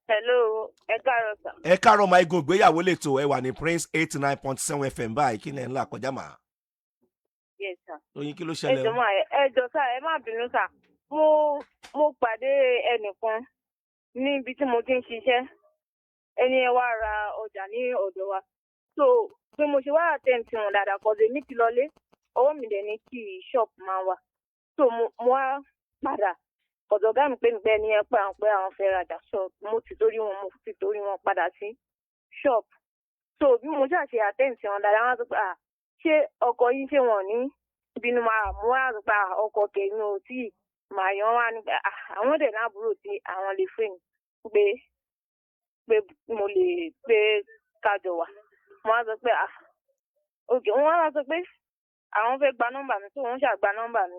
Hello, ẹ káàárọ̀ sà. Ẹ káàárọ̀ máa. Igun ìgbéyàwó lètò, ẹ wà ní Prince 89.7 FM báyìí. Kí ni ẹ̀ ń là kọjá mà? Yes sà. Oyin, kí ló Ẹ ṣẹlẹ̀ jọ̀ọ́ o? Mà, ẹ jọ̀ọ́ sà, ẹ má bínú sà. Mo pàdé ẹnìkan níbi tí mo ti ń ṣiṣẹ́. Ẹni ẹ wá ra ọjà ní ọ̀dọ̀ wa. So bí mo ṣe wá attend sí wọn dáadáa, 'cause èmi ti lọlé, ọwọ́ mi dẹ̀ ní kí shop máa wà. So mo wá padà ọ̀dọ̀ ọ̀gá mi pé nígbà ẹni yẹn pé àwọn fẹ́ rajà. So mo ti torí wọn padà sí shop. So bí mo ṣáà ṣe attend sí wọn dáadáa, wọ́n á sọ pé, "Ah, ṣé ọkọ yín, ṣé wọn ní bínú?" Máa mú wá sọ pé, "Ah, ọkọ kẹ̀mí ò tí màá yan wá ní pé, ah, àwọn dẹ̀ láàbúrò tí àwọn lè fún mi pé mo lè pé kájọ wà." Mo wá sọ pé, "Ah, ok." Wọ́n wá sọ pé àwọn fẹ́ gba nọ́mbà mi, tó wọ́n ṣàgbà nọ́mbà mi,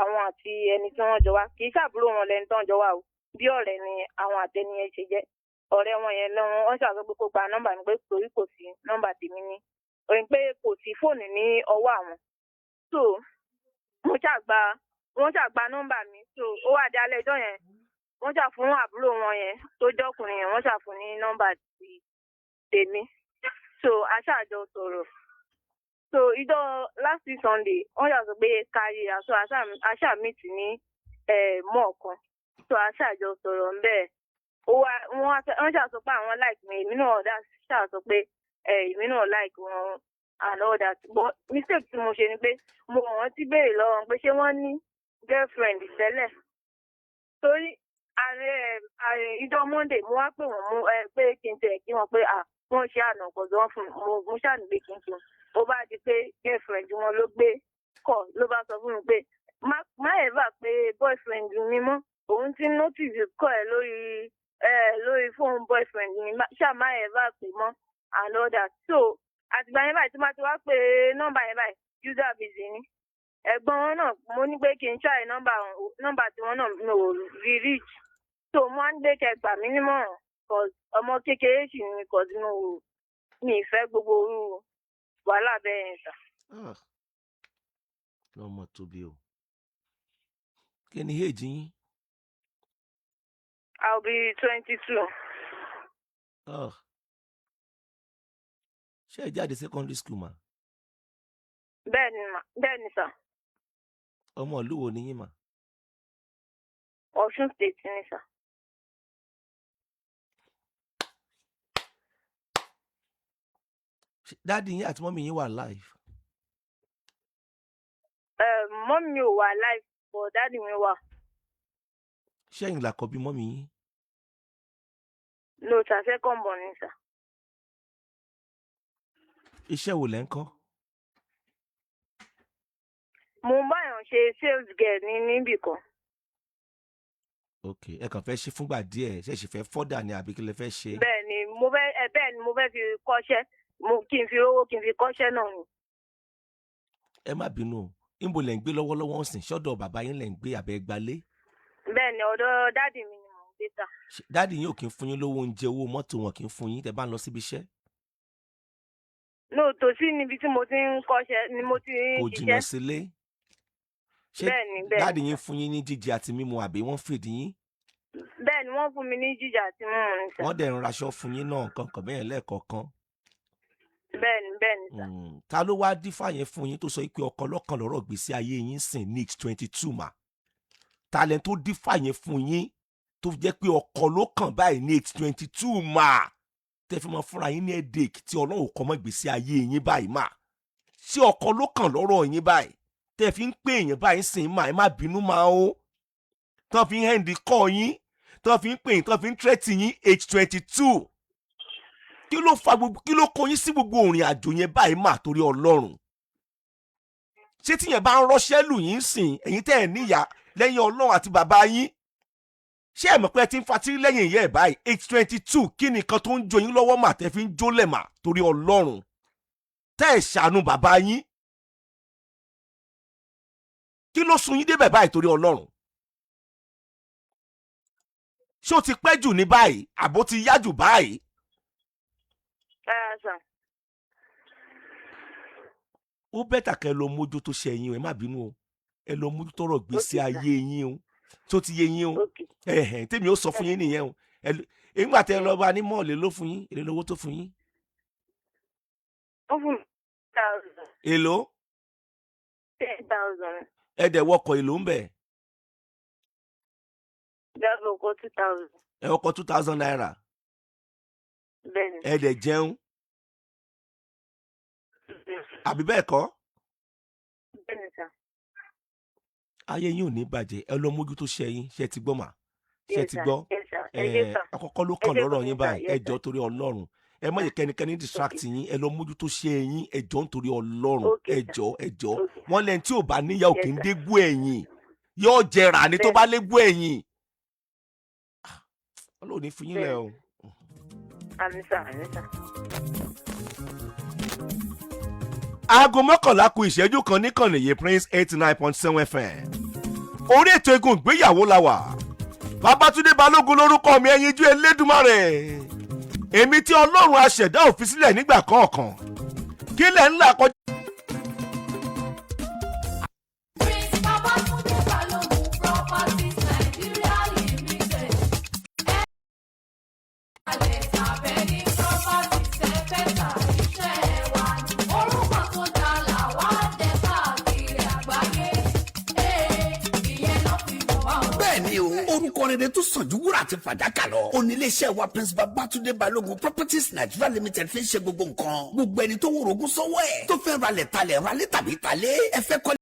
àwọn àti ẹni tí wọ́n jọ wá. Kì í ṣàbúrò wọn lẹni tó ń jọ wá o, bí ọ̀rẹ́ ni àwọn àtẹni yẹn ṣe jẹ́. Ọ̀rẹ́ wọn yẹn lọ́wọ́ wọ́n ṣàṣọ pé kó gba nọ́mbà mi, pé torí kò sí nọ́mbà tèmi ní òyìn, pé kò sí fóònù ní ọwọ́ àwọn. So mo ṣàgbà, wọ́n ṣàgbà nọ́mbà mi. So ó wà dé alẹ́ ẹjọ́ yẹn, wọ́n ṣà fún àbúrò wọn yẹn tó jọ́kùnrin yẹn, wọ́n ṣà fún ní nọ́mbà ti tèmi. So a ṣàjọ sọ̀rọ̀. So ìjọ last week Sunday, wọ́n ṣà sọ pé ká ríra. So a ṣáà meet ní mall kan. So a ṣàjọ sọ̀rọ̀ ńbẹ̀. Ó wá wọ́n ṣà sọ pé àwọn like mi, èmi náà dá ṣà sọ pé èmi náà like wọn and all that. But mistake tí mo ṣe ni pé mo wọ́n ti béèrè lọ́wọ́ wọn pé ṣé wọ́n ní girlfriend tẹ́lẹ̀, torí ààrẹ ààrẹ ìjọ Monday mo wá pè wọ́n mú ẹ pé kí n tẹ̀ kí wọ́n pé à wọ́n ṣe àná kò sí wọ́n fún mi. Mo ṣàní pé kí n kí wọn. Ó bá di pé girlfriend wọn ló gbé kọ, ló bá sọ fún mi pé má ever pé boyfriend mi mọ́, òun ti notice kọ ẹ lórí fóònù boyfriend mi, ṣáà má ever pè mọ́ and all that. So àtìgbà yẹn báyìí, tí má ti wá pé nọ́mbà yẹn báyìí, user busy ni. Ẹ̀gbọ́n wọn náà, mo ní pé kí n try nọ́mbà tiwọn náà, mi ò rí reach. So mo á ń gbé kẹ́ gbà mí nímọ̀ràn, 'cause ọmọ kékeré sì ni, 'cause mi ò mi ì fẹ́ gbogbo irú wàhálà bẹ́ẹ̀ yẹn sà. Ah, lọ́mọ tóbi o. Kí ni age yín? I'll be 22. Ah. Ṣé ẹ jáde secondary school mà? Bẹ́ẹ̀ ni mà, bẹ́ẹ̀ ni sà. Ọmọ ìlú wo ni yín mà? Ọ̀ṣun State ni sà. Ṣé daddy yín àti mummy yín wà live? Mummy mi ò wà live, but daddy mi wà. Ṣé ẹ̀yin làkọ́bí mummy yín? No sir, second born ni sà. Iṣẹ́ wo lẹ́ ń kọ́? Mo ń báyàn ṣe sales girl ní níbì kan. Ok, ẹ kàn fẹ́ ṣe fúngbà díẹ̀, ṣe sì fẹ́ fọ́dà ni àbí kí lẹ fẹ́ ṣe? Bẹ́ẹ̀ ni, mo fẹ́ ẹ bẹ́ẹ̀ ni, mo fẹ́ fi kọ́ṣẹ́, mo kí n fi rówó kí n fi kọ́ṣẹ́ náà ni. Ẹ má bínú o, níbo lẹ̀ ń gbé lọ́wọ́lọ́wọ́ ń sìn? Ṣọ́dọ̀ bàbá yín lẹ̀ ń gbé àbẹ́ gbalé? Bẹ́ẹ̀ ni, ọ̀dọ̀ daddy mi ni mò ń gbé sà. Daddy yín ò kí ń fún yín lówó oúnjẹ, owó mọ́tò wọn kì í fún yín tẹ́ bá ń lọ síbi iṣẹ́? No, tòsí níbi tí mo ti ń kọ́ṣẹ́ ni mo ti ń Kò jìnnà ṣiṣẹ́. sílé. Ṣé Bẹ́ẹ̀ ni, bẹ́ẹ̀ daddy ni. yín fún yín ní jíjẹ àti mímu àbí wọ́n fìdí yín? Bẹ́ẹ̀ ni, wọ́n fún mi ní jíjẹ àti mímu ni sà. Wọ́n dẹ̀ ń raṣọ fún yín náà, nǹkan kan bẹ́ẹ̀ lẹ́ẹ̀kọ̀ọ̀kan? Bẹ́ẹ̀ ni, bẹ́ẹ̀ ni sà. Ta ló wá dífá yẹn fún yín tó sọ pé ọkọ lọ́kàn lọ́rọ̀ gbèsè ayé yín sìn ní 22 mà? Ta lẹ́ni tó dífá yẹn fún yín tó jẹ́ pé ọkọ ló kàn báyìí ní 22 mà, tẹ́ fi máa fúnra yín ní headache tí Ọlọ́run kọ́ mọ́ gbèsè ayé yín báyìí mà? Ṣé ọkọ ló kàn lọ́rọ̀ yín báyìí tẹ́ fi ń pè èèyàn báyìí sìn mà? Ẹ má bínú máa ó tán fi ń end call yín, tán fi ń pè yín, tán fi ń threaten yín age 22. Kí ló fa gbogbo, kí ló kó yín sí gbogbo òrìn àjò yẹn báyìí mà, torí Ọlọ́run? Ṣé tíyẹn bá ń rọ́ṣẹ́ lù yín sìn, ẹ̀yin tẹ́ ẹ̀ níyà lẹ́yìn Ọlọ́run àti bàbá yín, ṣé ẹ mọ̀ pé ẹ ti ń fatí lẹ́yìn ìyá ẹ̀ báyìí age 22? Kí ni nǹkan tó ń jó yín lọ́wọ́ mà tẹ́ fi ń jólẹ̀ mà, torí Ọlọ́run, tẹ́ ẹ̀ ṣàánú bàbá yín? Kí ló sun yín débẹ̀ báyìí, torí Ọlọ́run? Ṣé ó ti pẹ́ jù ní báyìí àbó ti yá jù báyìí? Rárá sà. Ó better kẹ́ ẹ lọ mójútó ṣe yín o. Ẹ má bínú o, ẹ lọ mójútó ọ̀rọ̀ gbèsè Okay, sir. ayé yín o. Tó ti yé yín o? Okay. Ẹ̀hẹ̀n, tèmi ó sọ fún yín nìyẹn o. Ẹ nígbà tẹ lọ bá ní mall, ló fún yín, èló lówó tó fún yín? Ó fún mi 10,000. Èló? 10,000. Ẹ dẹ̀ wọkọ̀, èló ń bẹ̀? Dábò kó 2,000. Ẹ wọkọ̀ ₦2,000? Bẹ́ẹ̀ni. Ẹ dẹ̀ jẹun, àbí bẹ́ẹ̀ kọ́? Bẹ́ẹ̀ni sà. Ayé yín ò ní bàjẹ́. Ẹ lọ mójútó ṣe yín. Ṣe ti gbọ́ mà? Ṣe Yes, ti sir. gbọ́? Yes, sir. Ẹ Ẹ ṣé sà. àkọ́kọ́ ló kàn Ẹ ṣé lọ́rọ̀ gan yín ni sà. báyìí. Ẹ Yes, sir. jọ̀ọ́, torí Ọlọ́run, ẹ má jẹ́ kẹ́nikẹ́ni distract yín. Ẹ lọ mójútó ṣe yín. Ẹ jọ̀ọ́, nítorí Ọlọ́run. Okay, Ẹ sir. jọ̀ọ́, ẹ jọ̀ọ́. Okay. Wọ́n lẹ́ni tí ò bá níyàwó Yes, kì í sir. dégbò ẹ̀yìn, yóò jẹrà ní tó bá légbò ẹ̀yìn. Ọlọ́run ò ní fi yín lẹ̀ o. Àmín sà, àmín sà. Aago 11 kù ìṣẹ́jú 1 níkànnì yìí, Prince 89.7 FM. Orí ètò Eégún Ìgbéyàwó la wà. Babátúndé Balógun lórúkọ mi, ẹyinjú Elédùmarè, èmi tí Ọlọ́run aṣẹ̀dá òfin sílẹ̀ nígbà kọ̀ọ̀kan. Kí lẹ̀ ń là kọjá? Prince Babatunde Balogun Properties Nigeria Limited. Ẹ tàbẹ́ ní properties ẹ fẹ́ tà, iṣẹ́ wa ni. Orúkọ tó dáa làwa jẹ́ káàkiri àgbáyé. Ee, ìyẹn ló fi mọ̀ wá o. Bẹ́ẹ̀ ni o, orúkọ rere tó sàn ju wúrà àti fàdákà lọ. Oníléeṣẹ́ wa, Prince Babatunde Balogun Properties Nigeria Limited, fi ń ṣe gbogbo nǹkan. Gbogbo ẹni tó wòrògùn sọ́wọ́ ẹ̀ tó fẹ́ ralẹ̀, talẹ̀, ralẹ̀ tàbí talẹ̀, ẹ fẹ́ kọ́